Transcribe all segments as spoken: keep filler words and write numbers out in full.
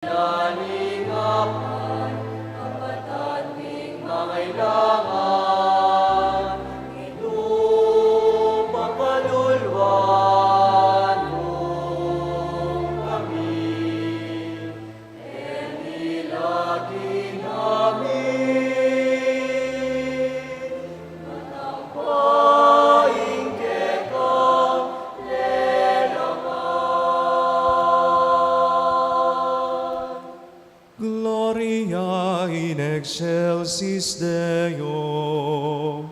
Lalingapan, kapatad ming mangailangan, itu pakaluluan mu kami. Eni lagi namin matampaing keka, lelakad. Gloria in excelsis Deo.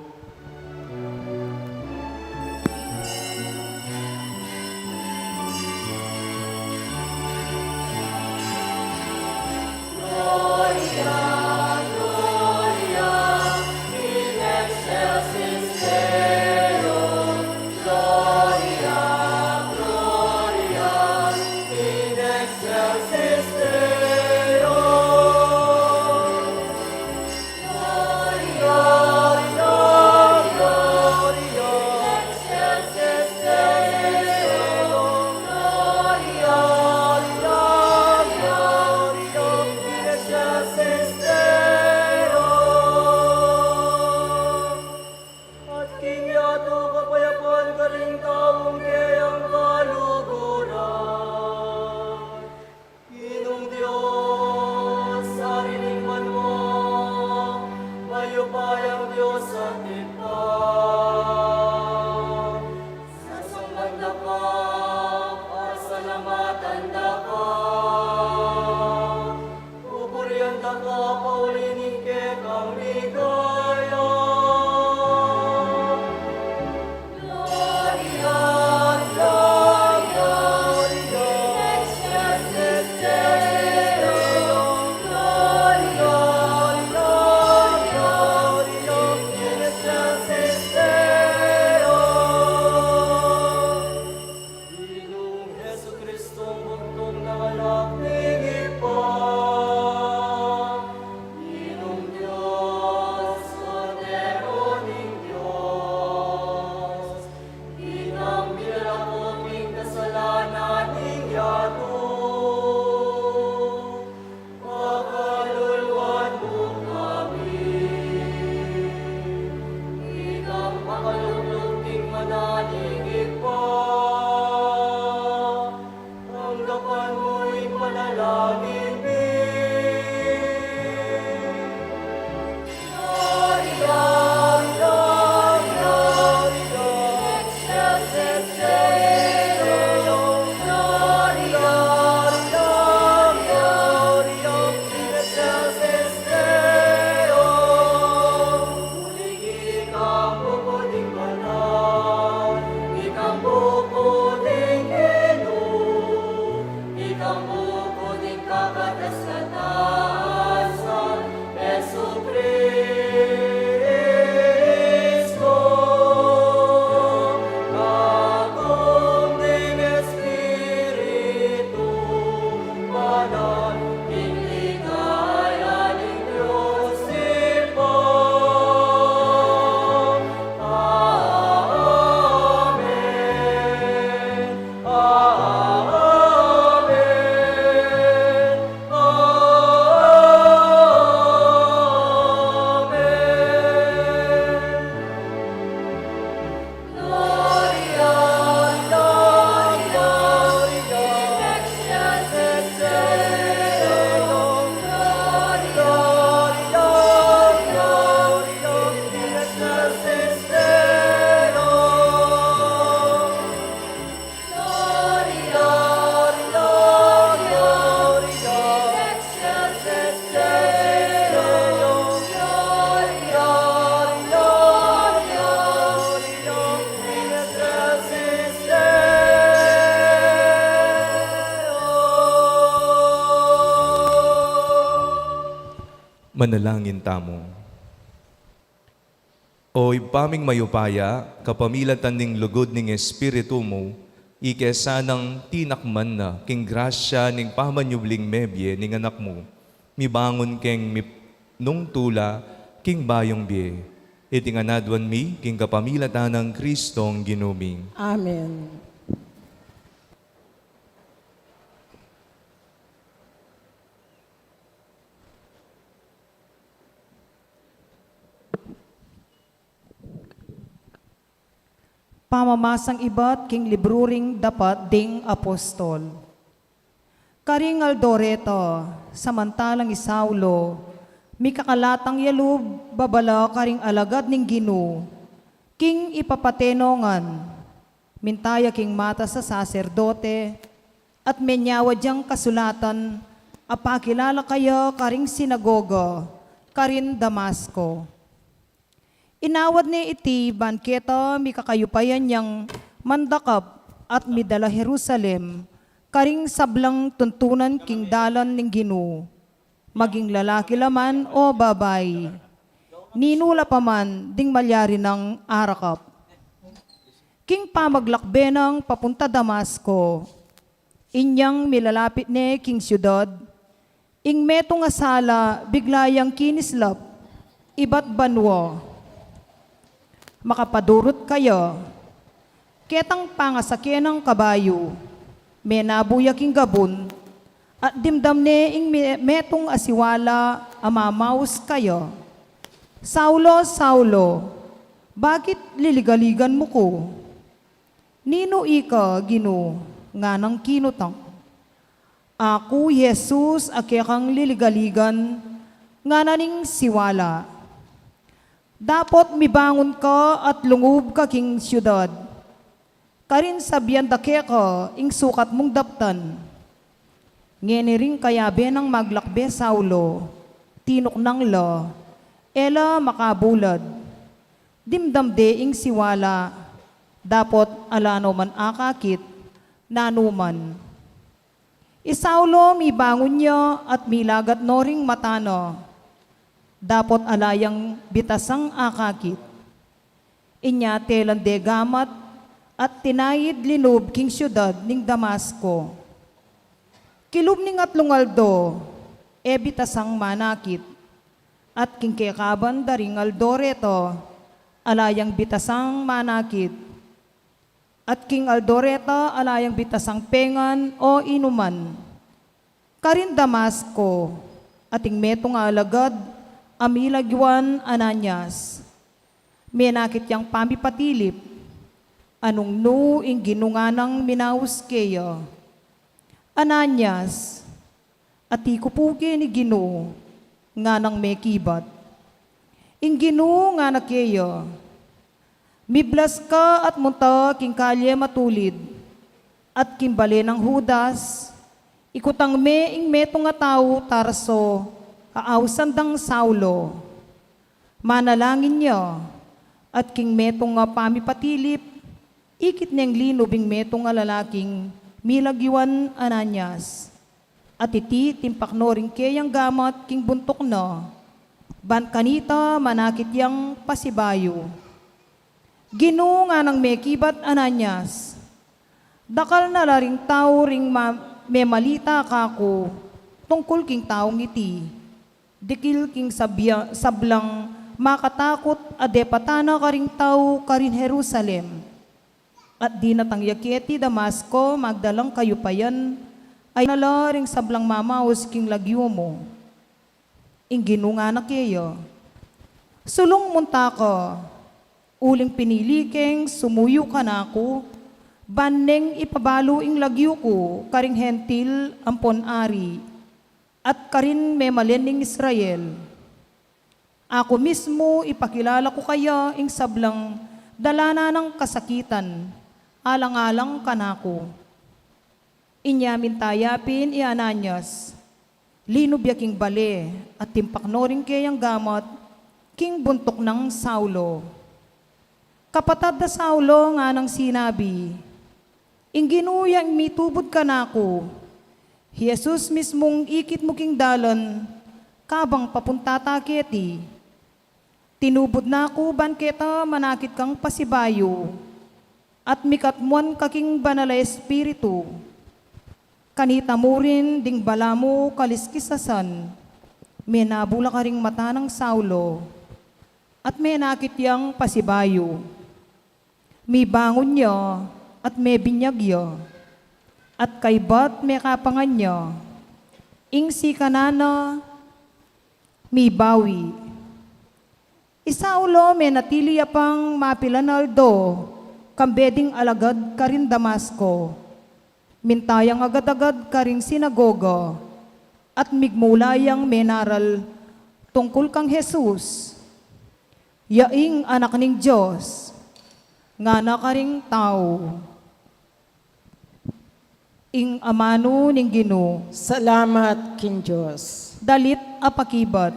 At king yatu kapayapan karing taung keyang kaluguran. Ginung Dios, Ari ning banua, mayupayang Dios at Ibpa, sasamba da ka, pasalamatan da ka, pupurian da ka pauli ning kekang ligaya. Ginung Jesucristo, bugtung na Anak ning Ibpa, Ginung Dios, Kordero ning Dios, ikang milalako king kasalanan ning yatu, pakaluluan mu kami. Ikang makalukluk king mata ning Ibpa, tanggapan mu ing panalangin mi. Ikang buku ning kakatas-katasan, Jesukristo, kagum ning Espiritu Banal, king ligaya ning Dios Ibpa. Amen. Amen. Amen. Gloria, Gloria, Gloria in excelsis Deo. Gloria, Gloria, Gloria in excelsis Deo. Manalangin tamu. O Ibpa ming mayupaya, kapamilatan ning lugud ning Espiritu mu, ike sanang tinakman na king grasya ning pamanyubling mebie ning Anak mu, mibangun keng mip-, nung tula king bayung bie. Iti ngan aduan mi king kapamilatan nang Kristong Ginu mi. Amen. Pamamasang ibat king libru ring dapat ding apostol. Karing aldo reta, samantalang i Saulo, mikakalata ya lub babala karing alagad ning Ginu, king ipapate no ngan, minta ya king matas a saserdote, at menyawa yang kasulatan a pakilala kaya karing sinagoga, karin Damasco. Inawad ne iti ban keta mikakayupayan yang mandakap at midala Jerusalem, karing sablang tuntunan king dalan ning Ginu, maging lalaki la man o babai, ninu la pa man ding malyari nang arakap. King pamaglakbe nang papunta Damasco, inyang milalapit ne king siudad, ing metung a sala bigla yang kinislap ibat banua. Makapadurut kaya. Ketang pangasake nang kabayu, menabu ya king gabun, at dimdam ne ing me-, metung a siwala a mamaus kaya, "Saulo, Saulo, bakit liligaligan mu ku?" "Ninu ika, Ginu?" nganang kinutang. "Aku i Jesus a kekang liligaligan," ngana ning siwala. "Dapot mibangun ka at lungub ka king siudad. Karin sabian da keka ing sukat mung daptan." Ngeni ring kayabe nang maglakbe Saulo, tinuknang la, e la makabulad. Dimdam de ing siwala, dapot ala no man akakit nanuman. I Saulo mibangun ya at milagat no ring mata na, dapot ala yang bitasang akakit. Inya telan de gamat at tinayid linub king siudad ning Damasco. Kilub ning atlung aldo, e bitasang manakit, at king kekaban da ring aldo reta, ala yang bitasang manakit, at king aldo reta ala yang bitasang pengan o inuman. Karin Damasco, ating metung a alagad a milagiwan Ananias. Menakit yang pamipatilip, anung nu ing Ginu nganang minaus keya. "Ananias." "Ati ku pu keni, Ginu," nganang mekibat. Ing Ginu ngana keya, "Miblas ka at munta king kalye matulid, at king bale nang Judas, ikutang me ing metung a tau Tarso a ausan dang Saulo. Manalangin ya, at king metung a pamipatilip, ikit neng linub ing metung a lalaking milagiwan Ananias. At iti timpak no ring keyang gamat king buntuk na, ban kanita manakit yang pasibayu." "Ginu," nganang mekibat Ananias, "dakal na la ring tau ring ma-, memalita kaku tungkul king taung iti. Dikil king sabya-, sablang makatakut a depatan na karing tau karin Jerusalem. At dinatang ya keti Damasco magdalang kayupayan, ay na la ring sablang mamaus king lagyu mu." Ing Ginu ngana keya, "Sulung munta ka, uling pinili keng sumuyu kanaku, ban neng ipabalu ing lagyu ku karing Hentil ampon ari, at karing memalen ning Israel. Aku mismu ipakilala ku kaya ing sablang dalanan nang kasakitan, alang-alang kanaku." Inya minta ya pin i Ananias, linub ya king bale, at timpak no ring keyang gamat king buntuk nang Saulo. "Kapatad da Saulo," nganang sinabi, "ing Ginu yang mitubud kanaku, i Jesus mismung ikit mu king dalan, kabang papunta ta keti. Tinubud na ku ban keta manakit kang pasibayu, at mikatmuan ka king Banal a Espiritu. Kanita mu rin ding bala mu kaliskisasan." Menabu la karing mata nang Saulo, at menakit yang pasibayu. Mibangun ya, at mebinyag ya, at kaybat mekapangan ya, ing sikanan na mibawi. I Saulo menatili ya pang mapilan a aldo kambe ding alagad karin Damasco. Minta yang agad-agad karing sinagoga, at migmula yang menaral tungkul kang Jesus, "Ya ing Anak ning Dios," ngana karing tau. Ing amanu ning Ginu. Salamat king Dios. Dalit a pakibat.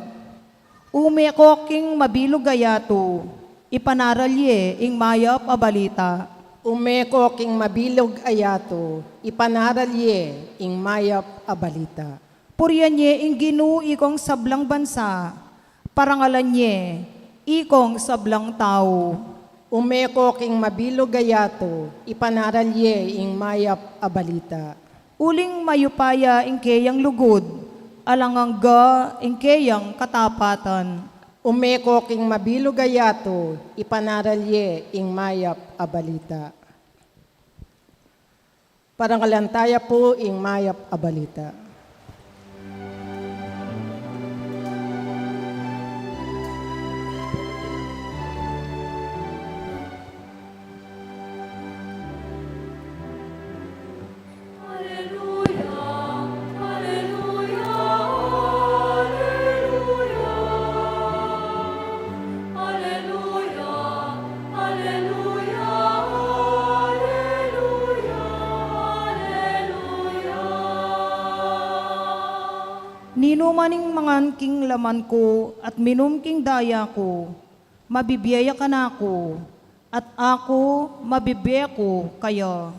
Ume ko king mabilug a yatu, ipanaral ye ing mayap a balita. Ume ko king mabilug a yatu, ipanaral ye ing mayap a balita. Purian ye ing Ginu ikong sablang bansa, parangalan ye ikong sablang tau. Ume ko king mabilug a yatu, ipanaral ye ing mayap a balita. Uling mayupaya ing keyang lugud, alang angga ing keyang katapatan. Ume ko king mabilug a yatu, ipanaral ye ing mayap a balita. Parangalan taya pu ing mayap a balita. Aleluya, aleluya, aleluya, aleluya, aleluya, aleluya. Ninu man ing mangan king laman ku at minum king daya ku, mabibie ya kanaku, at aku mabibie ku kaya.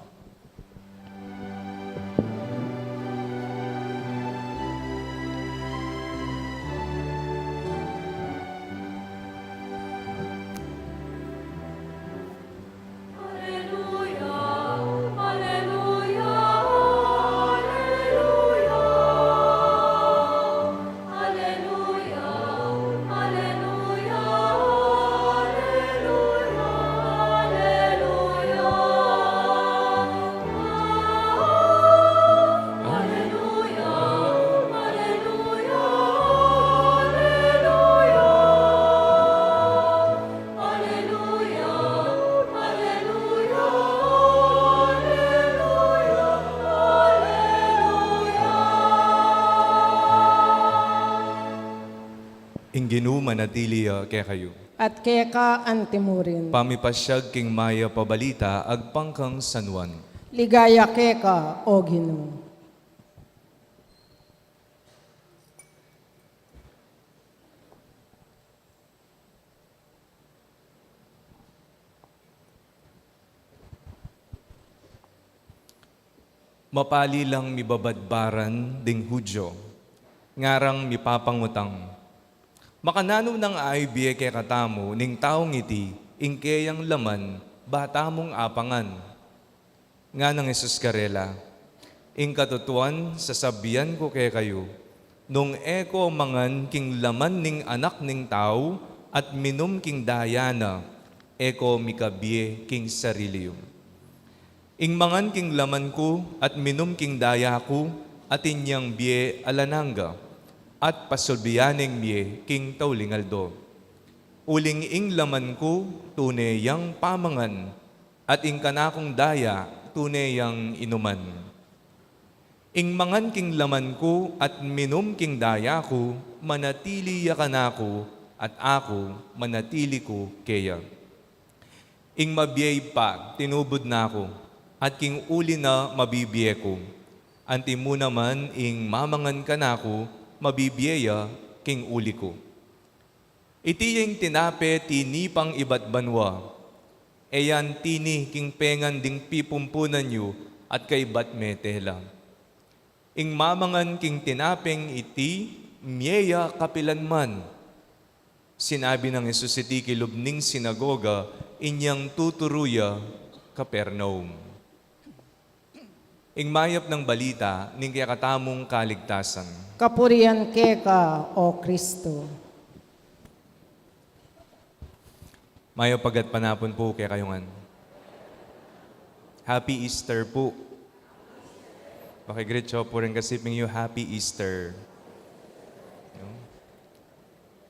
Aleluya, aleluya, aleluya. Aleluya, aleluya, aleluya, aleluya. Aleluya, aleluya, aleluya. Aleluya, aleluya, aleluya, aleluya. Ing Ginu manatili ya kekayu. At keka antimurin. Pamipasyag king mayap a balita agpang kang San Juan. Ligaya keka, O Ginu. Mapali lang mibabadbaran ding Judio, ngarang mipapangutang, "Makananu nang aibie kekatamu ning taung iti ing keyang laman ba tamung apangan?" Nganang Jesus karela, "Ing katutuan, sasabian ku kekayu, nung e ko mangan king laman ning Anak ning Tau at minum king daya na, e ko mikabie king sarili yu. Ing mangan king laman ku at minum king daya ku, atin yang bie alang angga, at pasulbian ing bie king tauling aldo. Uling ing laman ku tune yang pamangan, at ing kanakung daya tune yang inuman. Ing mangan king laman ku at minum king daya ku, manatili ya kanaku, at aku manatili ku keya. Ing mabie Ibpa tinubud na ku, at king uli na mabibie ku. Antimu naman ing mamangan kanaku, mabibie ya king uli ku. Iti ya ing tinape tinipang ibat banua, e yan tini king pengan ding pipumpunan yu at kaybat mete la. Ing mamangan king tinapeng iti, mie ya kapilan man." Sinabi nang Jesus iti kilub ning sinagoga, inyang tuturu ya Capernaum. Ing mayap nang balita ning kekatamung kaligtasan. Kapurian keka, O Kristo. Mayap a gatpanapun pu kekayu ngan. Happy Easter pu. Paki-greet yu pu ring kasiping yu, Happy Easter.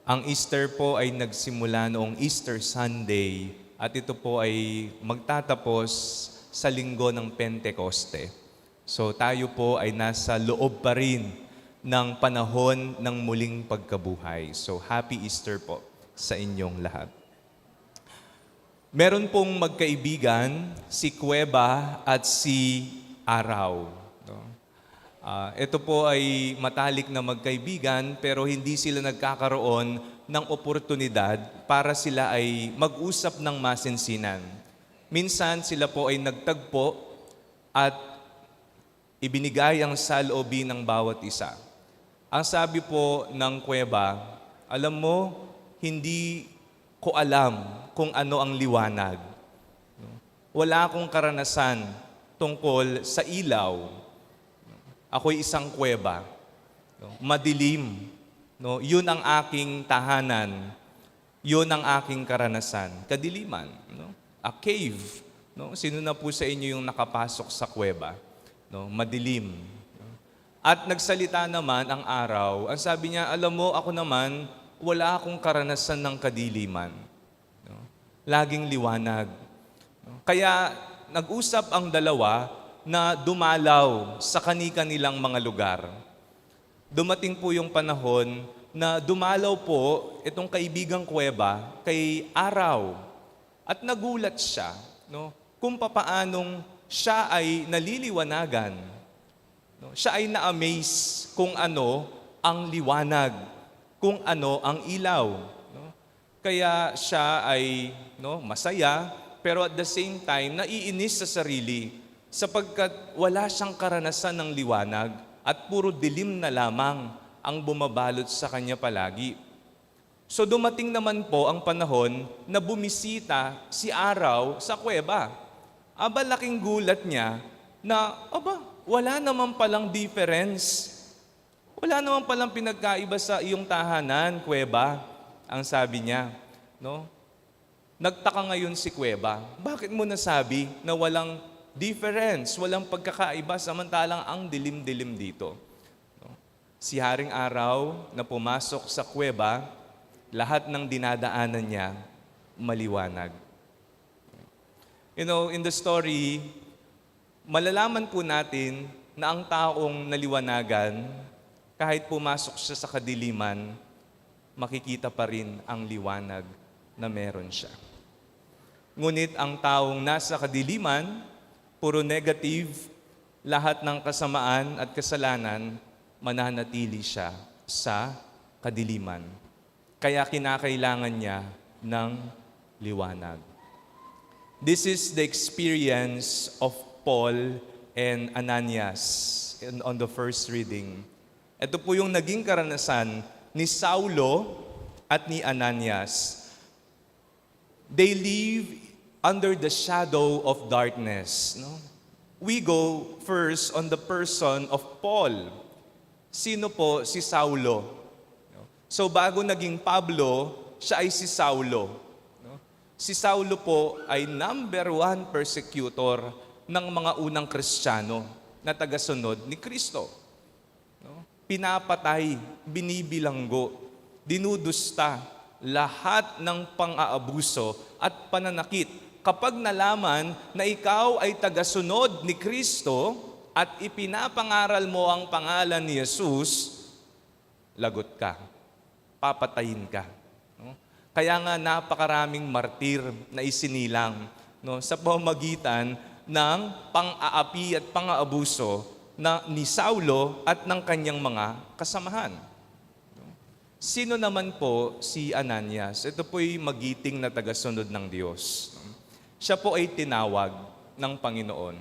Ang Easter po ay nagsimula noong Easter Sunday, At ito po ay magtatapos sa linggo ng Pentekoste. So, tayo po ay nasa loob pa rin ng panahon ng muling pagkabuhay. So, happy Easter po sa inyong lahat. Meron pong magkaibigan, si Kuweba at si Araw, no? Ah, ito po ay matalik na magkaibigan, pero hindi sila nagkakaroon ng oportunidad para sila ay mag-usap ng masinsinan. Minsan, sila po ay nagtagpo at ibinigay ang saloobin ng bawat isa. Ang sabi po ng Kuweba, "Alam mo, hindi ko alam kung ano ang liwanag. Wala akong karanasan tungkol sa ilaw. Ako'y isang kuweba. Madilim. No? Yun ang aking tahanan. Yun ang aking karanasan." Kadiliman, no? A cave, no? Sino na po sa inyo yung nakapasok sa kuweba? No? Madilim, no? At nagsalita naman ang Araw. Ang sabi niya, "Alam mo, ako naman, wala akong karanasan ng kadiliman. No? Laging liwanag." No? Kaya nag-usap ang dalawa na dumalaw sa kani-kanilang mga lugar. Dumating po yung panahon na dumalaw po itong kaibigang Kuweba kay Araw at nagulat siya, no, kung papaanong siya ay naliliwanagan, no? Siya ay na-amaze kung ano ang liwanag, kung ano ang ilaw, no? Kaya siya ay, no, masaya, pero at the same time, naiinis sa sarili sapagkat wala siyang karanasan ng liwanag at puro dilim na lamang ang bumabalot sa kanya palagi. So, dumating naman po ang panahon na bumisita si Araw sa kuweba. Aba, laking gulat niya na, "Aba, wala naman palang difference. Wala naman palang pinagkaiba sa iyong tahanan, Kuweba," ang sabi niya, no? Nagtaka ngayon si Kuweba, "Bakit mo nasabi na walang difference, walang pagkakaiba, samantalang ang dilim-dilim dito?" No? Si Haring Araw na pumasok sa kuweba, lahat ng dinadaanan niya maliwanag. You know, in the story, malalaman po natin na ang taong naliwanagan, kahit pumasok siya sa kadiliman, makikita pa rin ang liwanag na meron siya. Ngunit ang taong nasa kadiliman, puro negative, lahat ng kasamaan at kasalanan, mananatili siya sa kadiliman. Kaya kinakailangan niya ng liwanag. This is the experience of Paul and Ananias in, on the first reading. Ito po yung naging karanasan ni Saulo at ni Ananias. They live under the shadow of darkness, no? We go first on the person of Paul. Sino po si Saulo? No? So, bago naging Pablo, siya ay si Saulo, no? Si Saulo po ay number one persecutor ng mga unang Kristiyano na tagasunod ni Kristo, no? Pinapatay, binibilanggo, dinudusta, lahat ng pang-aabuso at pananakit. Kapag nalaman na ikaw ay tagasunod ni Kristo at ipinapangaral mo ang pangalan ni Jesus, lagot ka. Papatayin ka. No? Kaya nga, napakaraming martir na isinilang, no, sa pamamagitan ng pang-aapi at pang-aabuso na ni Saulo at ng kanyang mga kasamahan. No? Sino naman po si Ananias? Ito po'y magiting na tagasunod ng Diyos. Siya po ay tinawag ng Panginoon.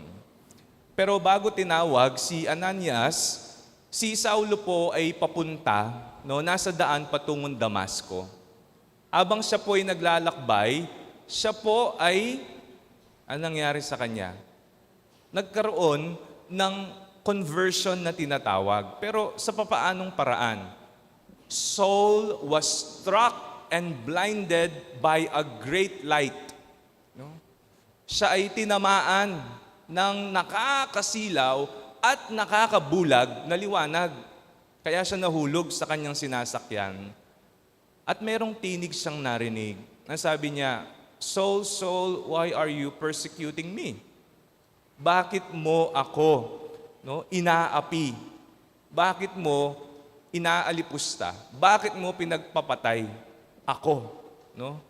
Pero bago tinawag si Ananias, si Saulo po ay papunta, no, nasa daan patungong Damasco. Abang siya po ay naglalakbay, siya po ay, anong nangyari sa kanya? Nagkaroon ng conversion na tinatawag. Pero sa papaanong paraan? "Saul was struck and blinded by a great light." No? Siya ay tinamaan ng nakakasilaw at nakakabulag na liwanag. Kaya siya nahulog sa kanyang sinasakyan. At merong tinig siyang narinig. Ang sabi niya, "Saul, Saul, why are you persecuting me?" Bakit mo ako, no, inaapi? Bakit mo inaalipusta? Bakit mo pinagpapatay ako, no?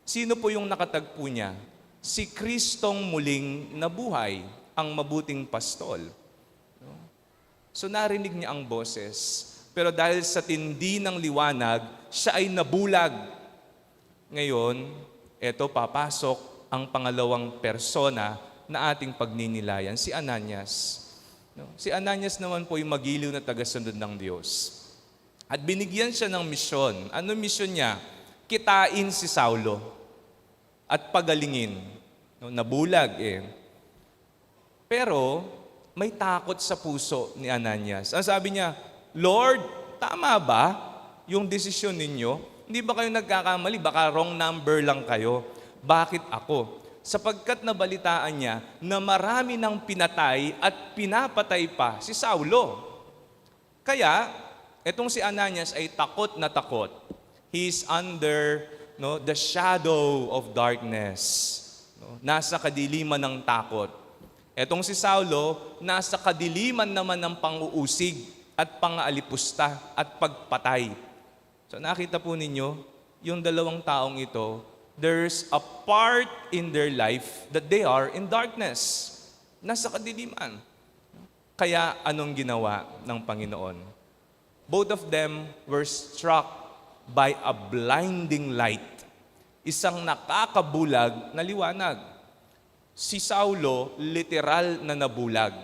Sino po yung nakatagpo niya? Si Kristong muling nabuhay, ang mabuting pastol. No? So, narinig niya ang boses. Pero dahil sa tindi ng liwanag, siya ay nabulag. Ngayon, eto, papasok ang pangalawang persona na ating pagninilayan, si Ananias. No? Si Ananias naman po yung magiliw na tagasunod ng Diyos. At binigyan siya ng misyon. Ano misyon niya? Kitain si Saulo at pagalingin. No? Nabulag eh. Pero may takot sa puso ni Ananias. Ang sabi niya, "Lord, tama ba yung desisyon ninyo? Hindi ba kayo nagkakamali? Baka wrong number lang kayo. Bakit ako?" Sapagkat nabalitaan niya na marami nang pinatay at pinapatay pa si Saulo. Kaya, etong si Ananias ay takot na takot. He is under, no, the shadow of darkness. No? Nasa kadiliman ng takot. Etong si Saulo, nasa kadiliman naman ng panguusig at pangaalipusta at pagpatay. So, nakita po ninyo, yung dalawang taong ito, there's a part in their life that they are in darkness. Nasa kadiliman. Kaya anong ginawa ng Panginoon? Both of them were struck by a blinding light. Isang nakakabulag na liwanag. Si Saulo, literal na nabulag.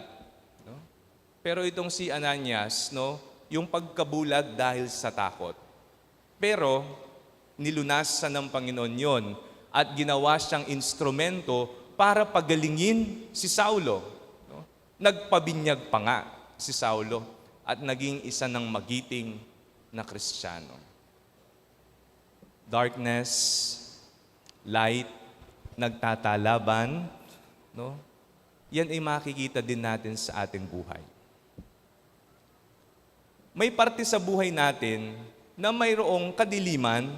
No? Pero itong si Ananias, no, yung pagkabulag dahil sa takot. Pero nilunasan ng Panginoon yon at ginawa siyang instrumento para pagalingin si Saulo. No? Nagpabinyag pa nga si Saulo at naging isa ng magiting na Kristiyano. Darkness, light, nagtatalaban, no? Yan ay makikita din natin sa ating buhay. May parte sa buhay natin na mayroong kadiliman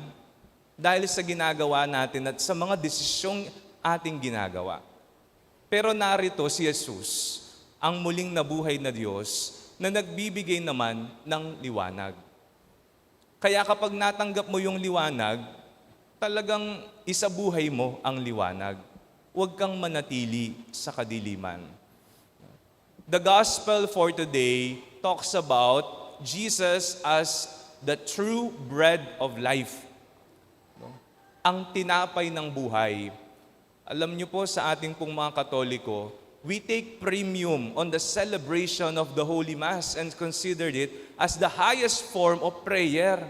dahil sa ginagawa natin at sa mga desisyong ating ginagawa. Pero narito si Jesus, ang muling nabuhay na Diyos na nagbibigay naman ng liwanag. Kaya kapag natanggap mo yung liwanag, talagang isabuhay mo ang liwanag. Huwag kang manatili sa kadiliman. The gospel for today talks about Jesus as the true bread of life. No? Ang tinapay ng buhay. Alam niyo po, sa ating pong mga Katoliko, we take premium on the celebration of the Holy Mass and considered it as the highest form of prayer.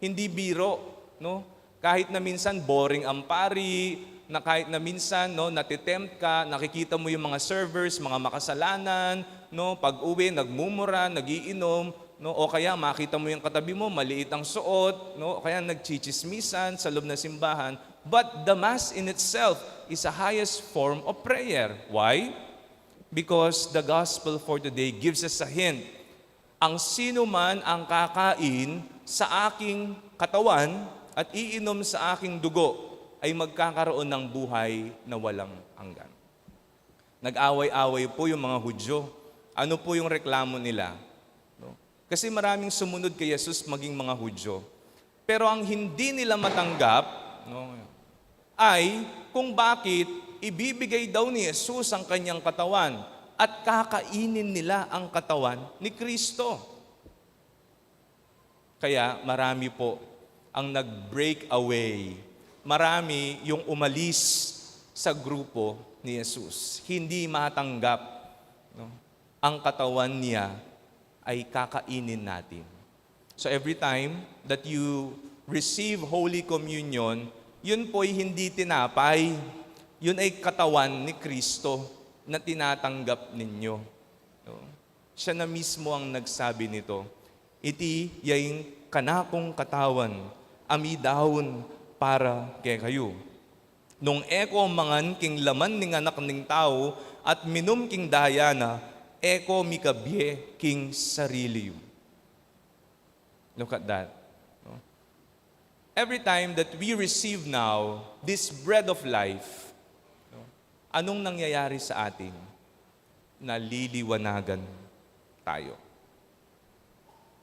Hindi biro, no? Kahit na minsan boring ang pari, na kahit na minsan, no, natitempt ka, nakikita mo yung mga servers, mga makasalanan, no, pag-uwi, nagmumura, nagiinom, no, o kaya makita mo yung katabi mo, maliit ang suot, no, o kaya nagchichismisan sa loob ng simbahan. But the Mass in itself is a highest form of prayer. Why? Because the gospel for today gives us a hint. Ang sino man ang kakain sa aking katawan at iinom sa aking dugo ay magkakaroon ng buhay na walang hanggan. Nag-away-away po yung mga Hudyo. Ano po yung reklamo nila? No? Kasi maraming sumunod kay Jesus maging mga Hudyo. Pero ang hindi nila matanggap, no, ay kung bakit ibibigay daw ni Jesus ang kanyang katawan at kakainin nila ang katawan ni Kristo. Kaya marami po ang nag-break away. Marami yung umalis sa grupo ni Jesus. Hindi matanggap, no, ang katawan niya ay kakainin natin. So every time that you receive Holy Communion, yun po'y hindi tinapay. Yun ay katawan ni Kristo na tinatanggap ninyo. No? Siya na mismo ang nagsabi nito, "Iti ya ing kanakung katawan, a midaun para kekayu. Nung e ko mangan king laman ning Anak ning Tau at minum king daya na, e ko mikabie king sarili yu." Look at that. No? Every time that we receive now this bread of life, no, anong nangyayari sa atin? Naliliwanagan tayo.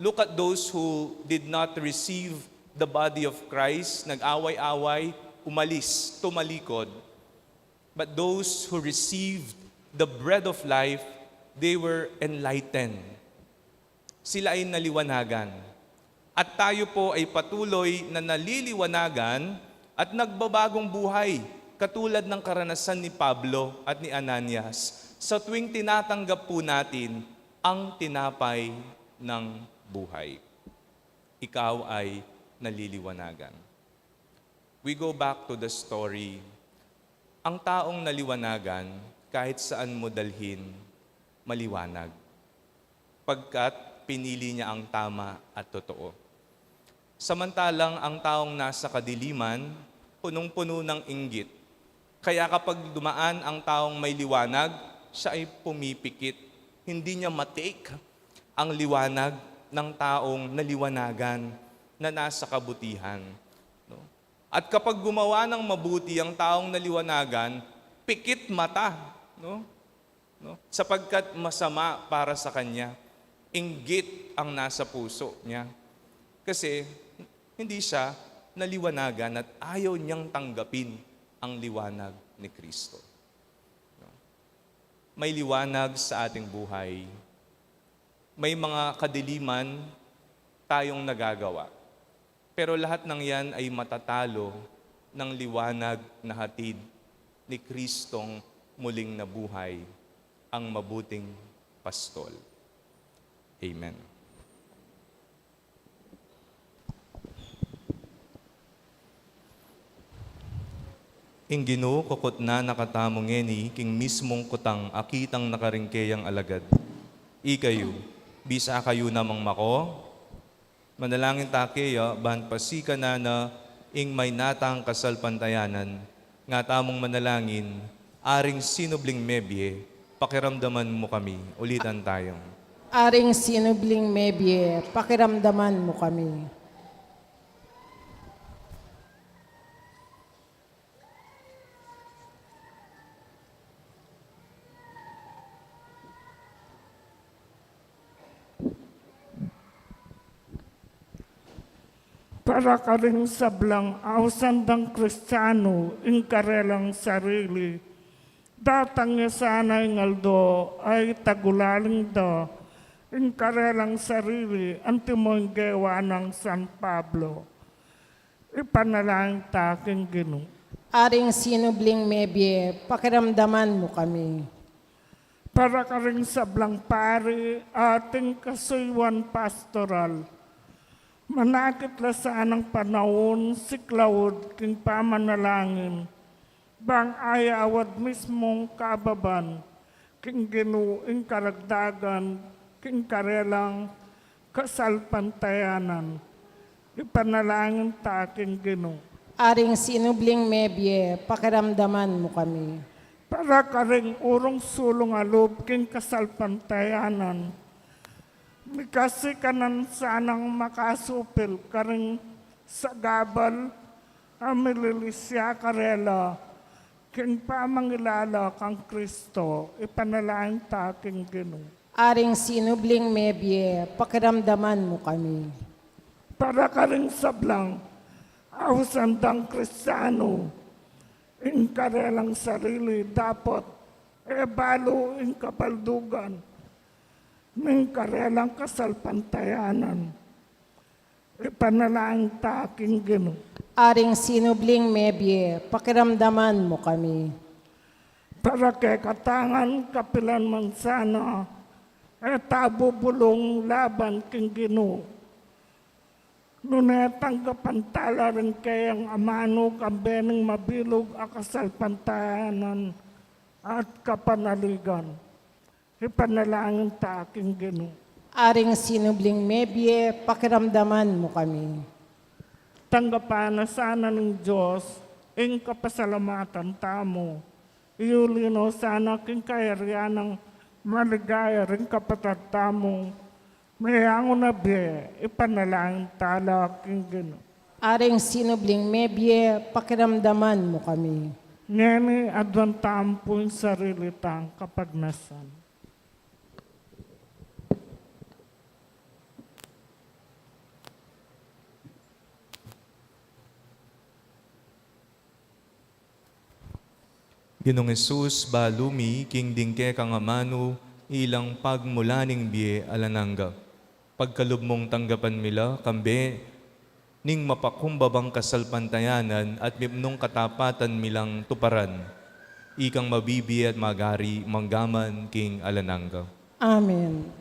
Look at those who did not receive the body of Christ, nag-away-away, umalis, tumalikod. But those who received the bread of life, they were enlightened. Sila ay naliwanagan. At tayo po ay patuloy na naliliwanagan at nagbabagong buhay, katulad ng karanasan ni Pablo at ni Ananias, sa tuwing tinatanggap po natin ang tinapay ng buhay. Ikaw ay naliliwanagan. We go back to the story. Ang taong naliwanagan, kahit saan mo dalhin, maliwanag. Pagkat pinili niya ang tama at totoo. Samantalang ang taong nasa kadiliman, punong-puno ng inggit. Kaya kapag dumaan ang taong may liwanag, siya ay pumipikit. Hindi niya matake ang liwanag ng taong naliwanagan na nasa kabutihan. No? At kapag gumawa ng mabuti ang taong naliwanagan, pikit mata, no? No? Sapagkat masama para sa kanya, inggit ang nasa puso niya. Kasi hindi siya naliwanagan at ayaw niyang tanggapin ang liwanag ni Kristo. No? May liwanag sa ating buhay. May mga kadiliman tayong nagagawa. Pero lahat ng yan ay matatalo ng liwanag na hatid ni Kristong muling nabuhay, ang mabuting pastol. Amen. Ing Ginu, kukutnan na katamu ngeni king mismung kutang akitang na karing keyang alagad. Ikayu, bisa kayu namang mako, manalangin ta keya, ban pasikan na na ing maynatang kasalpantayanan. Nga tamung manalangin, Aring sinubling mebie, pakiramdaman mu kami. Ulitan tayong. Aring sinubling mebie, pakiramdaman mu kami. Para karing sablang ausan dang Kristiano ing karelang sarili, datang ya sana ing aldo a itagulaling da ing karelang sarili antimo ing gewa nang San Pablo. Ipanalangin ta king Ginu. Aring sinubling mebie, pakiramdaman mu kami. Para karing sablang pari ating kasuyuan pastoral, manakit la sanang panaun siklaud king pamanalangin, bang ayawad mismung kababan king Ginu ing karagdagan king karelang kasalpantayanan. Ipanalangin ta king Ginu. Aring sinubling mebie, pakiramdaman mu kami. Para karing urung sulung a lub king kasalpantayanan, mikasi ka nan sanang makasupil karing sagabal a mililisya karela king pamangilala kang Kristo. Ipanalangin ta king Ginu. Aring sinubling mebie, pakiramdaman mu kami. Para karing sablang ausan dang Kristiano, ing karelang sarili dapot e balu ing kabaldugan ning karelang kasalpantayanan. Ipanalangin ta king Ginu. Aring sinubling mebie, pakiramdaman mu kami. Para kekatang kapilan man sana, e ta bubulung laban king Ginu, nune tanggapan ta la ring keyang amanu kambe ning mabilug a kasalpantayanan at kapanaligan. Ipanalangin ta king Ginu. Aring sinubling mebie, pakiramdaman mu kami. Tanggapan na sana ning Dios ing kapasalamatan tamu. Iyuli no sana king kayarian nang maligaya ring kapatad tamung meyangu na bie. Ipanalangin ta la king Ginu. Aring sinubling mebie, pakiramdaman mu kami. Ngeni aduan ta ampon sarili tang kapagnasan. Ginung Jesus, balu mi king ding kekang amanu, ilang pagmulan ning bie alang angga. Pagkalub mung tanggapan mi la, kambe ning mapakumbabang kasalpantayanan at mipnung katapatan mi lang tuparan. Ikang mabibie at magari manggaman king alang angga. Amen.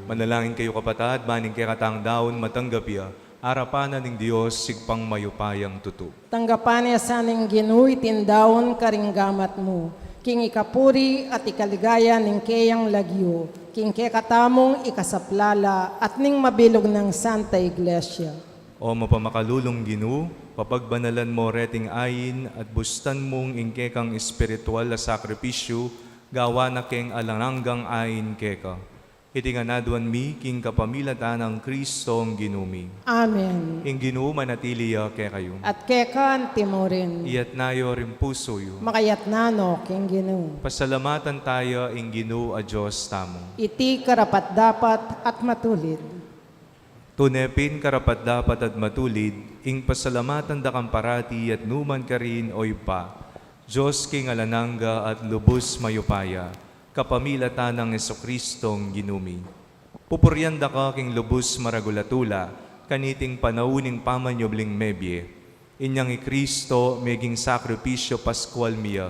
Manalangin kayu, kapatad, ban ing kekatang daun matanggap ya arapan na ning Dios, Ibpang mayupayang tutu. Tanggapan na sa ning Ginu iting daun karing gamat mu, king ikapuri at ikaligaya ning keyang lagyu, king kekatamung ikasaplala at ning mabilug nang Santa Iglesia. O mapamakalulung Ginu, papagbanalan mo reting ain at bustan mung ing kekang espiritual a sakripisyu, gawa na keng alang anggang ain keka. Iti ngan aduan mi king kapamilatan nang Kristong Ginu mi. Amen. Ing Ginu manatili ya kekayu. At keka antimurin. Iyatas yu ring pusu yu. Makayatas no king Ginu. Pasalamatan taya ing Ginu a Dios tamu. Iti karapat-dapat at matulid. Tune pin karapat-dapat at matulid, ing pasalamatan da kang parati at nukaman karin, O Ibpa, Dios king alang angga at lubus mayupaya, kapamilatan nang Jesukristong Ginu mi. Pupurian da ka king lubus maragul a tula, kaniting panaun ning pamanyubling mebie. Inyang i Kristo meging sakripisyu Paskual mi ya.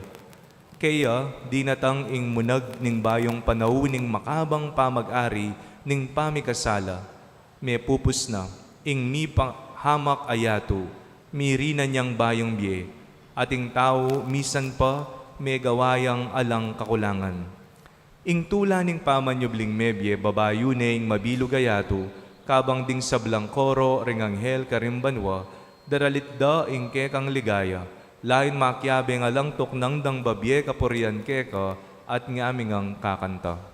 Keya dinatang ing munag ning bayung panaun ning makabang pamag-ari ning pamikasala. Mepupus na ing mipahamak a yatu, mirinan yang bayung bie, at ing tau misan pa megawa yang alang kakulangan. Ing tula ning pamanyubling mebie babayu ne ing mabilug a yatu, kabang ding sablang koro ring anghel karing banua, daralit da ing kekang ligaya, lain makiabe ing alang tuknang dang babie kapurian keka, at ngaming kakanta.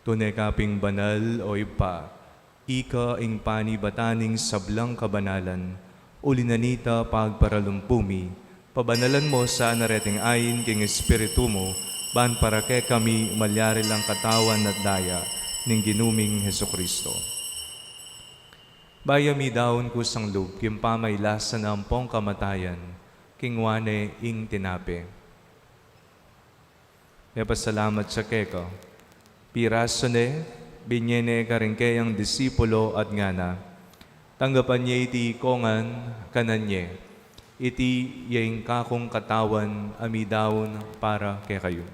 Tune ka ping banal, O Ibpa, ika ing panibatan ning sablang kabanalan. Uli na nita, pagparalumpu mi, pabanalan mo sana reting ain king Espiritu mu, ban para kekami malyari lang katawan at daya ning Ginu ming Jesucristo. Bayu mi daun kusang lub king pamailasan na ampong kamatayan, kinua ne ing tinape. Mepasalamat ya keka. Pirasu ne, binye ne karing keyang disipulo at ngana: Tanggapan ye iti ikongan, kanan ye. Iti ya ing kakung katawan a midaun para kekayu.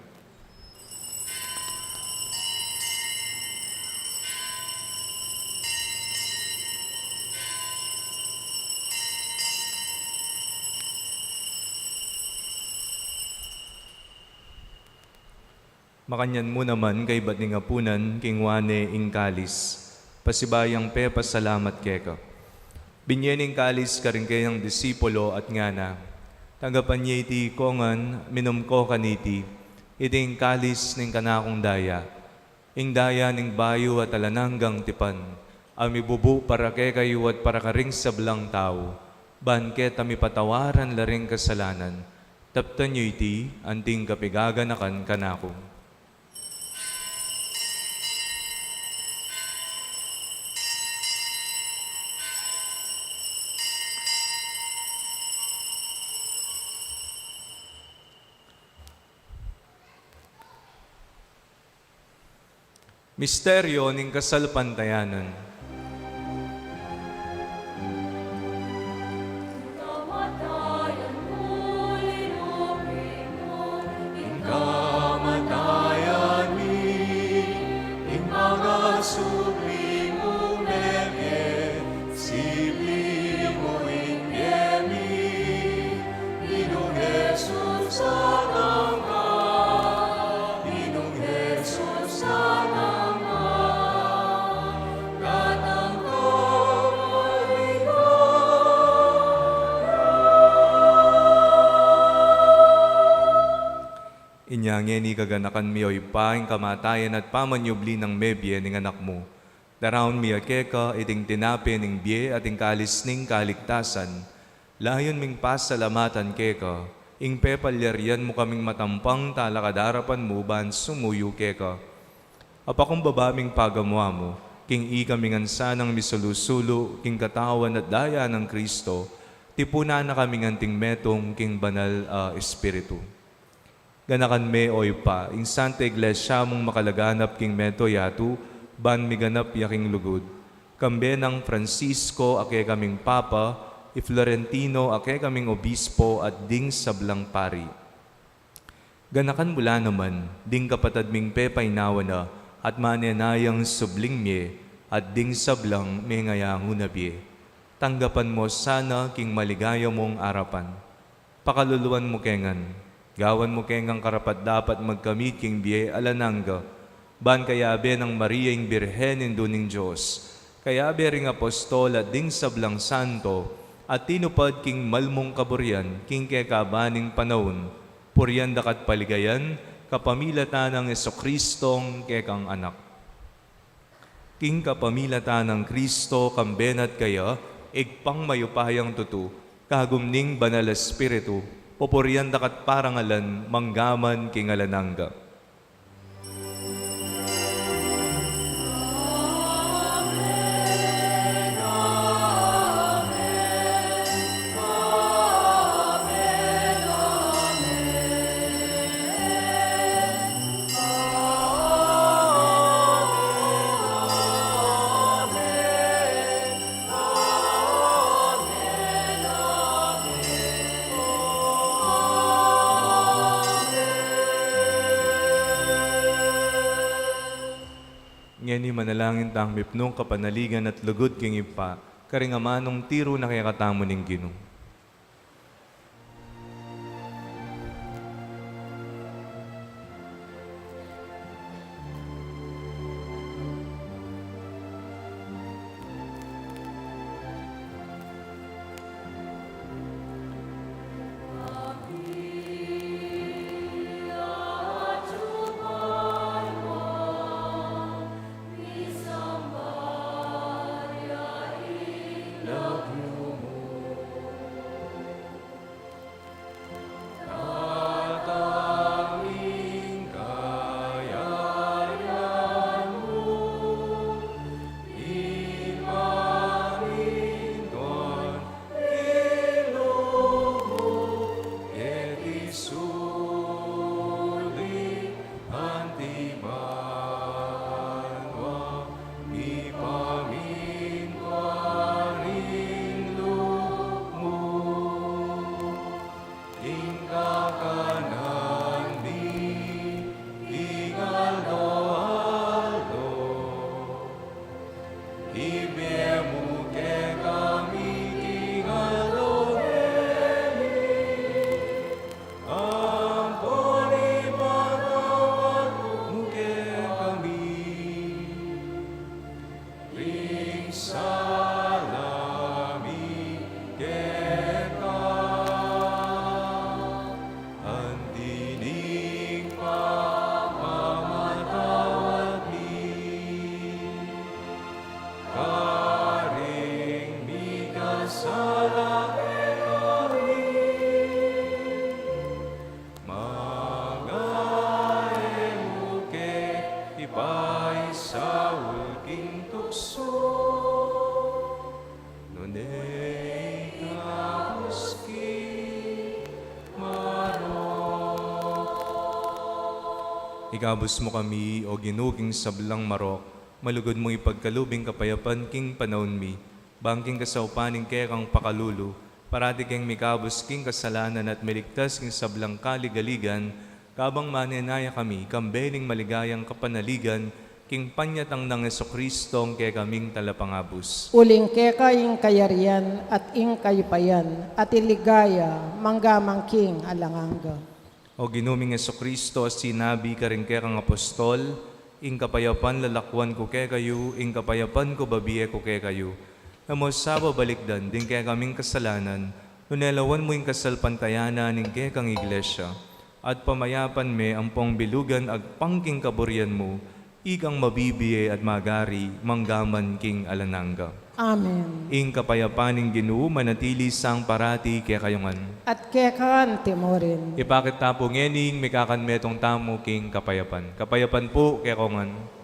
Makanyan mu naman kaybat ning apunan, kinua ne ing kalis, pasibayu yang pepasalamat keka. Binye ne ing kalis karing keyang disipulo at ngana: Tanggapan ye iti ikongan, minum ko kaniti, iti ing kalis ning kanakung daya, ing daya ning bayu at alang anggang tipan, a mibubu para kekayu at para karing sablang tau. Ban keta mipatawaran la ring kasalanan, taptan yu iti anting kapigaganakan kanaku. Misteryo ning kasalpantayanan. Ing kamatayan mi, ing pangasubli mu mebie, sibli mu ing bie mi, Ninung Jesus, datang ka, Ninung Jesus, datang ka, datang ka, maligaya. Inya ngeni kaganakan mi, o Ibpa, ing kamatayan at pamanyubli nang mebie ning Anak mu. Daraun mi ya keka iting tinape ning bie at ing kalis ning kaligtasan. Layun ming pasalamatan keka ing pepalyarian mu kaming matampang talakad arapan mu ban sumuyu keka. Apakumbaba ming pagamu-amu king ikami ngan sanang misulu-sulu king katawan at daya nang Kristo, tipunan na kaming anting metung king Banal a Espiritu. Ganakan me, o Ibpa, ing Santa Iglesia mung makalaganap king meto yatu, ban miganap ya king lugud. Kambe nang Francisco a kekaming Papa, i Florentino a kekaming Obispo, at ding sablang pari. Ganakan mu la naman ding kapatad ming pepainawa na at manenayang subling mie, at ding sablang mengayangu na bie. Tanggapan mu sana king maligaya mung arapan. Pakaluluan mu ke ngan, gawan mu ke ngan karapat-dapat magkamit king bie alang angga, ban kayabe nang Maria ing Birhen, Indu ning Dios, kayabe ring apostol at ding sablang santo, a tinupad king malmung kaburian king kekaban ning panaun, purian da ka at paligayan kapamilatan nang Jesucristong kekang Anak. King kapamilatan nang Kristo, kambe na at kaya, Ibpang mayupayang tutu, kagum ning Banal a Espiritu, pupurian da ka at parangalan manggaman king alang angga. Ngeni manalangin tang mipnung kapanaligan at lugud king Ibpa, karing amanung tiru na kekatamu ning Ginu. Sala kekami, mangga e mu ke ipaisaul king tuksu, nune ikabus king marok. Ikabus mu kami, O Ginu, king sablang marok, malugud mung ipagkalub ing kapayapan king panaun mi, bang king kasaupan ning kekang pakalulu, parati keng mikabus king kasalanan at miligtas king sablang kaligaligan, kabang manenaya kami kambe ning maligayang kapanaligan king panyatang nang Jesucristo, ing kekaming Talapangabus. Uling keka ing kayarian at ing kayupayan at ing ligaya mangga man king alang angga. O Ginu ming Jesucristo, a sinabi karing kekang apostol, "Ing kapayapan lalakwan ku kekayu, ing kapayapan ku babie ku kekayu." E mu sa babalikdan ding kekaming kasalanan, nune lawan mu ing kasalpantayanan ning kekang Iglesia, at pamayapan me ampong bilugan agpang king kaburian mu, ikang mabibie at magari mangga man king alang angga. Amen. Ing kapayapan ning Ginu manatili sang parati kekayu ngan. At keka anti mu rin. Ipakit ta pu ngening mikakanmetung tamu king kapayapan. Kapayapan pu kekayu ngan.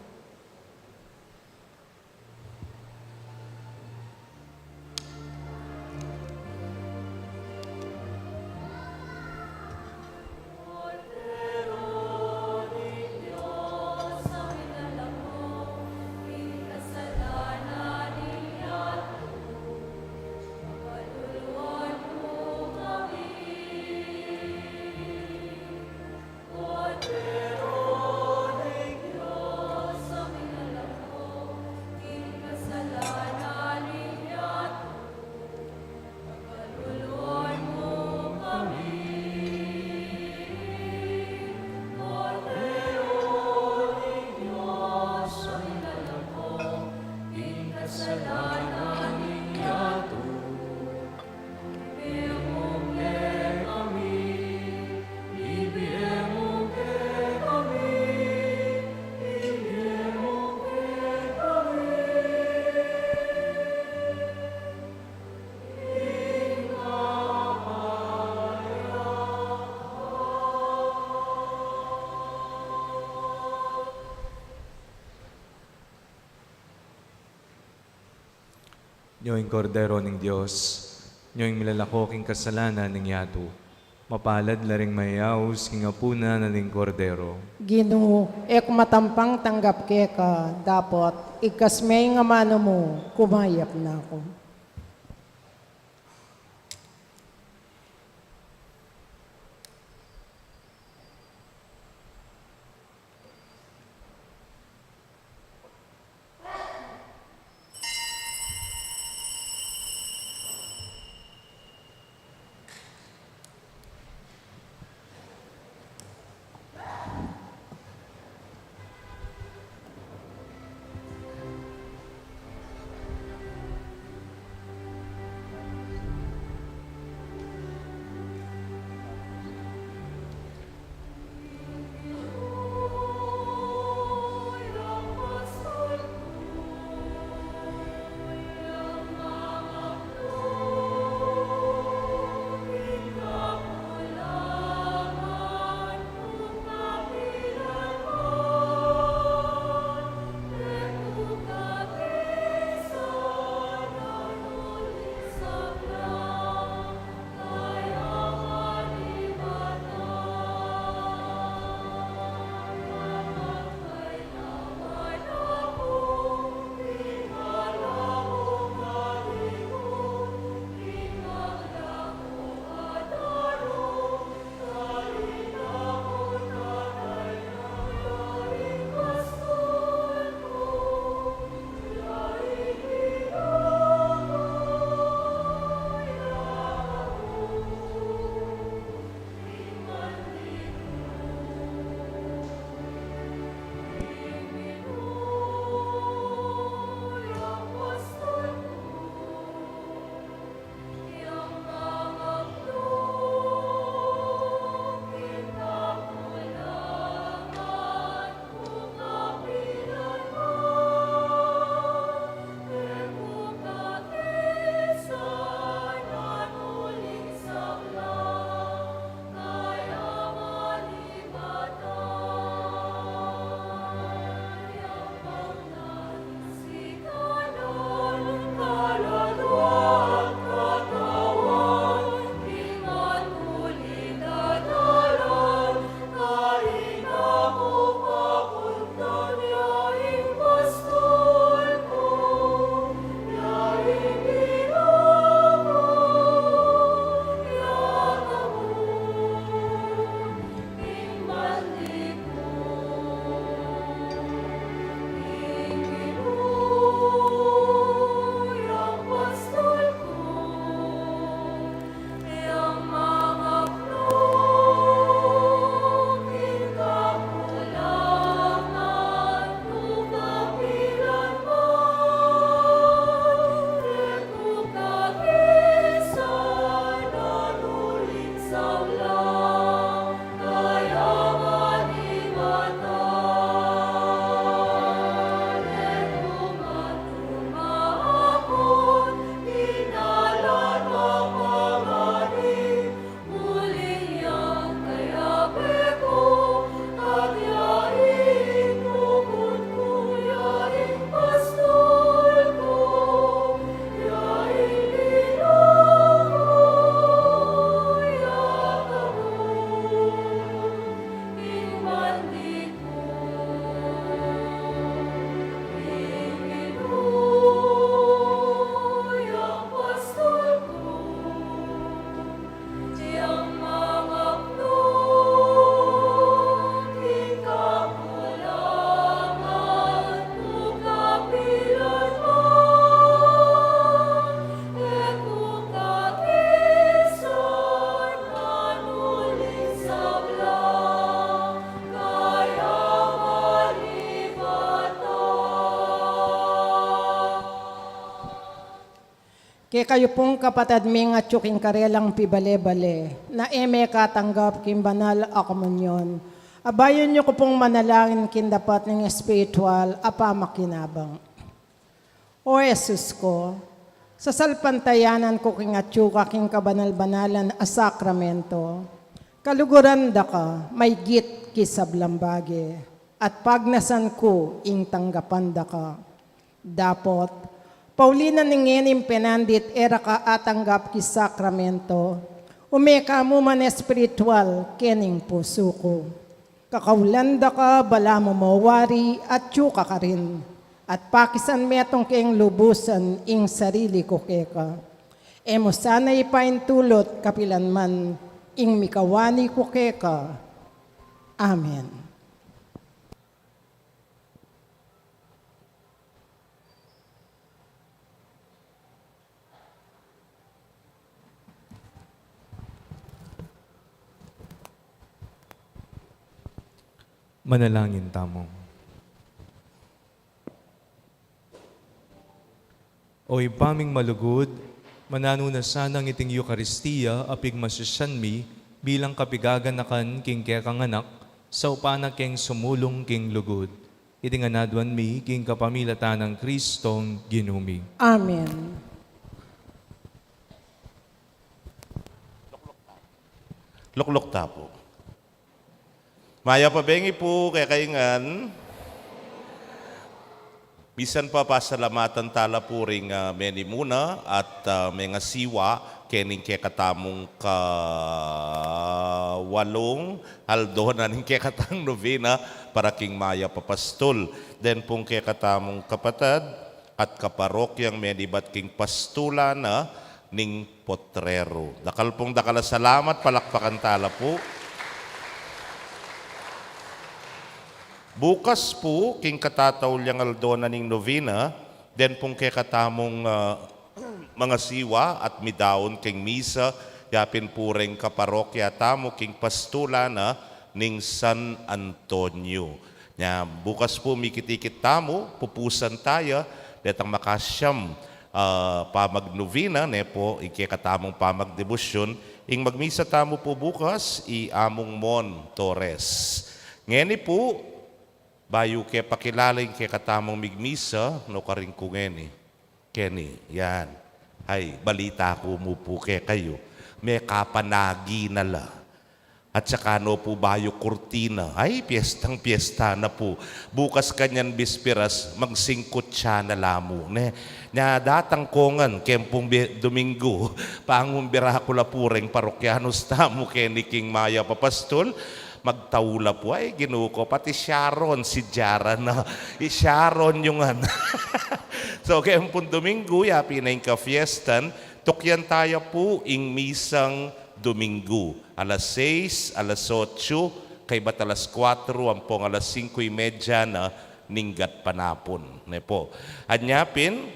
Nyo ing Kordero ning Dios, nyo ing milalako king kasalanan ning yatu. Mapalad la ring mayaus king apunan na ning Kordero. Ginu, e ku matampang tanggap keka, dapot igkas me ing amanu mu, kumayap na ku. Kekayu pung kapatad ming atyu king karelang pibale-bale, na e mekatanggap king banal a komunyon, abayun yu ku pung manalangin king dapat ning espiritual a pamakinabang. O Jesus ku, sasalpantayanan ku king atyu ka king kabanal-banalan a sakramento, kaluguran da ka maygit king sablang bage, at pagnasan ku ing tanggapan da ka. Dapot, pauli na ning ngening penandit e ra ka atanggap king sakramento, ume ka mu man espiritual kening pusu ku. Kakaulan da ka balamu mawari atyu ka karin, at pakisan metung keng lubusan ing sarili ku keka. E mu sana ipaintulut kapilan man ing mikawani ku keka. Amen. Manalangin tamu. O Ibpa ming malugud, mananu na sanang iting Eukaristia a pigmasisyan mi bilang kapigaganakan king kekang Anak, saupan na keng sumulung king lugud. Iti ngan aduan mi king kapamilatan nang Kristong Ginu mi. Amen. Lukluk ta pu. Mayap a bengi pu kekayu ngan. Misan pa, pasalamatan tala pu ring, ah, menimuna at, ah, mengasiwa kening kekatamung kawalung aldo na ning kekatang novena para king Mayap a Pastul. Den pung kekatamung kapatad at kaparokyang menibat king pastulan na ning Potrero. Dakal pung dakal a salamat, palakpakan tala pu. Bukas pu, king katataulyang aldo na ning novena, den pung kekatamung, ah, mangasiwa at midaun king misa, yapin pu reng kaparokya tamu king pastulan na ning San Antonio. Nya, bukas pu mikit-ikit tamu, pupusan taya, detang makasyam, ah, pamagnovena, ne pu, ing kekatamung pamagdebosyun, ing magmisa tamu pu bukas, i Among Mon Torres. Ngeni pu, bayu ke pakilala ing kekatamung migmisa, nukarin ku ngeni. Keni, yan. Ay, balita ku mu pu kekayu. Mekapanagi na la. At saka no pu bayu kurtina. Ay, piestang-piesta na pu. Bukas kanyan bisperas, magsingkutsa na la mu, ne. Nya datang ku ngan, keng pung bi-, Domingo, pangumbira ku la pu reng parokyanus tamu keni king Mayap a Pastul, magtaula pu, ay, Ginu ku, pati Sharon, si Jara na. I Sharon yu ngan. So, keng pung Domingo, yapin na ing kafiestan, tukyan taya pu ing misang Domingo. Alas sais, alas otso, kaybat alas kuatro, ampong alas singko y medya na ning gatpanapun. Ne pu. Anya pin,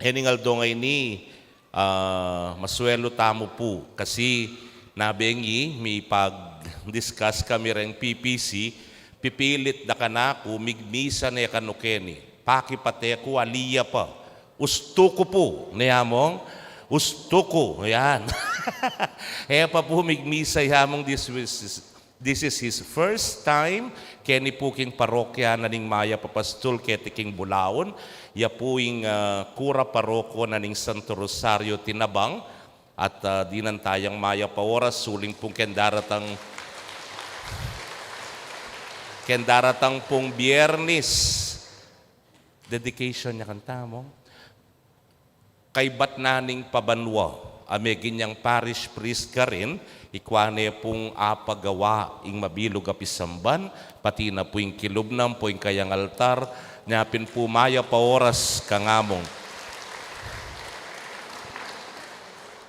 Hening aldo ngeni, ah, maswelu tamu pu, kasi nabengi mipag-discuss kami reng P P C, pipilit da kanaku, migmisa ne kanu keni. Pakipate ku, ali ya pa. Ustu ku pu, ne among, ustu ku, yan. E pa pu migmisa ya among this, This is his first time keni pu king parokya na ning Mayap a Pastul keti king Bulaon. Ya pu ing, ah, kura paroko na ning Santo Rosario Tinabang. At, ah, dinan tayang mayap a oras, uling pung keng daratang, keng daratang pung Biyernis. Dedication ya kang tamu. Kaybat na ning pabanua, a meging yang parish priest karin, ikwa ne pung apagawa ing mabilug a pisamban, pati na pu ing kilub na ampo ing kayang altar, nya pin pu mayap a oras kang among.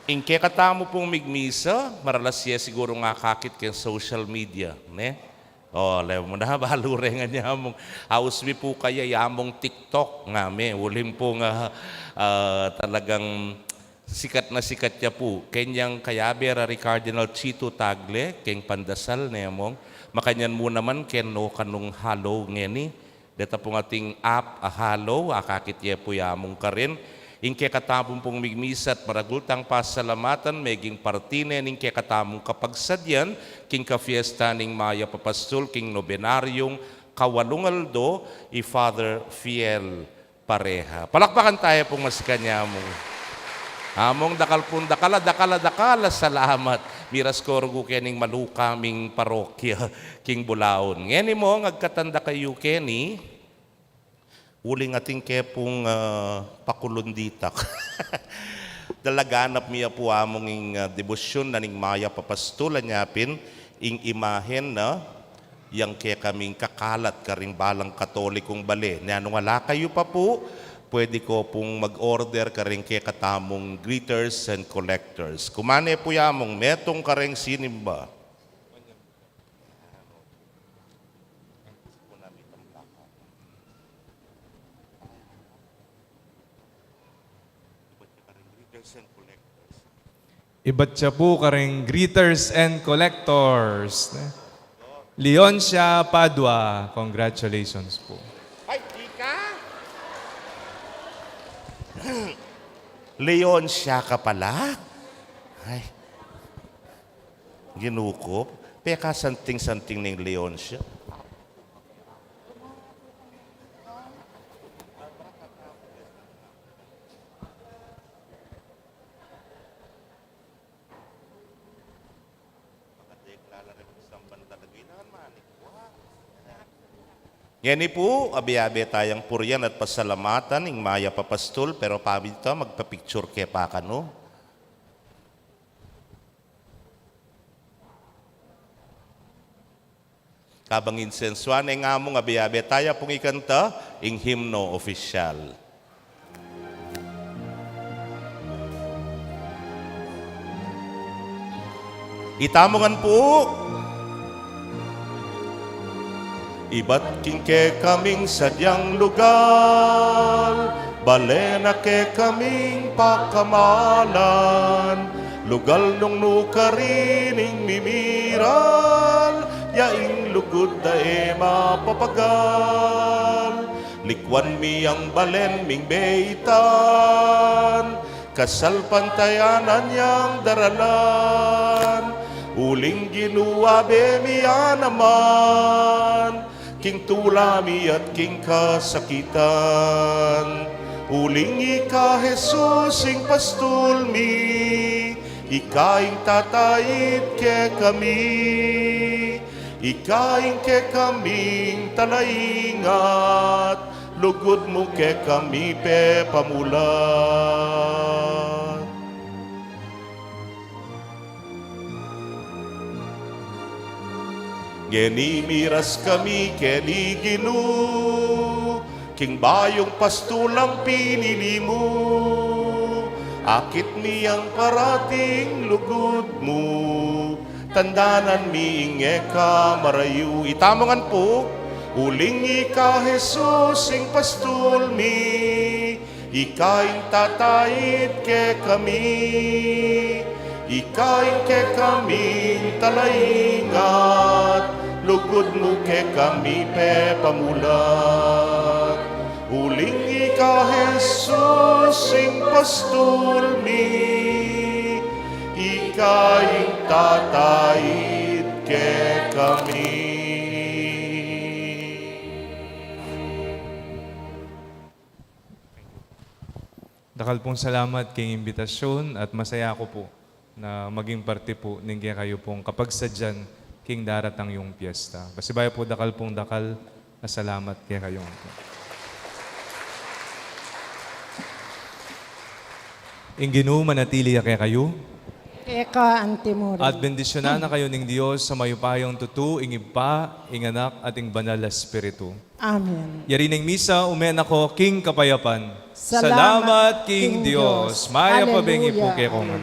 Ing kekatamu pung migmisa, maralas ye sigurung akakit keng social media, ne? O, lemo na, balu re ngan ya among, aus mi pu kaya ya among TikTok, ngame, uling pu nga, ah, talagang sikat na sikat ya pu. Kenyang kayabe ra ri Cardinal Chito Tagle, keng pandasal ne among, makanyan mu naman ken no kanung Halo ngeni, deta pung ating app a Halo, akakit ye pu ya among karin, Ing kekatamung pung migmisa at maragul tang pasalamatan, meging parti ne ning kekatamung kapagsadyan, king kafiesta ning mayap a pastul, king nobenaryung kawalung aldo, i Father Fiel Pareja. Palakpakan taya pung masikan ya, Among. Among, dakal pung dakal a, dakal a, dakal a salamat. Miras ko rugu kening maluka ming parokya, king Bulaon. Ngeni, Among, agkatan da kayu keni, uling atin ke pung, ah, pakulun ditak. Dalaganap mi ya pu, Among, ing, ah, debosyun na ning mayap a pastul, anya pin ing imahen na yang kekaming kakalat karing balang Katolikung bale. Nanu, ala kayu pa pu, pwede ko pung mag-order karing kekatamung greeters and collectors. Kuman ne pu ya, Among, metung kareng sinimba. Ibat ya pu kareng greeters and collectors. Leoncia Padua, congratulations po. Ay, di ka? Leoncia ka pala? Ay. Ginu ku, pekasanting-santing ning Leoncia. Ngeni pu, abe-abe tayang purian at pasalamatan ing mayap a pastul, pero pamita, magpa-picture ke pa kanu. Kabang insensuan ne, Among, abe-abe taya pung ikanta ing himno opisyal. Itamu ngan pu. Ibat king kekaming sadyang lugal, bale na kekaming pakamalan, lugal nung nu karin ing mimiral, ya ing lugud da e mapapagal. Likuan mi yang balen ming beitan, kasalpantayanan yang daralan, uling Ginu, abe mi ya naman, king tula mi at king kasakitan. Uling ika, Jesus, ing pastul mi, ika ing tatait kekami, ika ing kekaming talaingat, lugud mu kekami pepamulat. Ngeni miras kami keni, Ginu, king bayung pastulang pinili mu. Akit mi yang parating lugud mu, tandanan mi ing e ka marayu. Itamu ngan pu. Uling ika, Jesus, ing pastul mi, ika ing tatait kekami, ika ing kekaming talaingat, lugud mu kekami pepamulat. Uling ika, Jesus, ing pastul mi, ika ing tatait kekami. Dakal pung salamat king imbitasyun at masaya ku pu na maging parti pu ning kekayu pung kapagsadyan king daratang yung piyesta. Pasibayu pu, dakal pung dakal a salamat kekayu ngan pu. Ing Ginu manatili ya kekayu. Keka antimurin. At bendisyunan na kayu ning Dios a mayupayang tutu, ing Ibpa, ing Anak, at ing Banal a Espiritu. Amen. Yari na ing misa, ume na ko king kapayapan. Salamat king Dios. Mayap a bengi pu kekongan.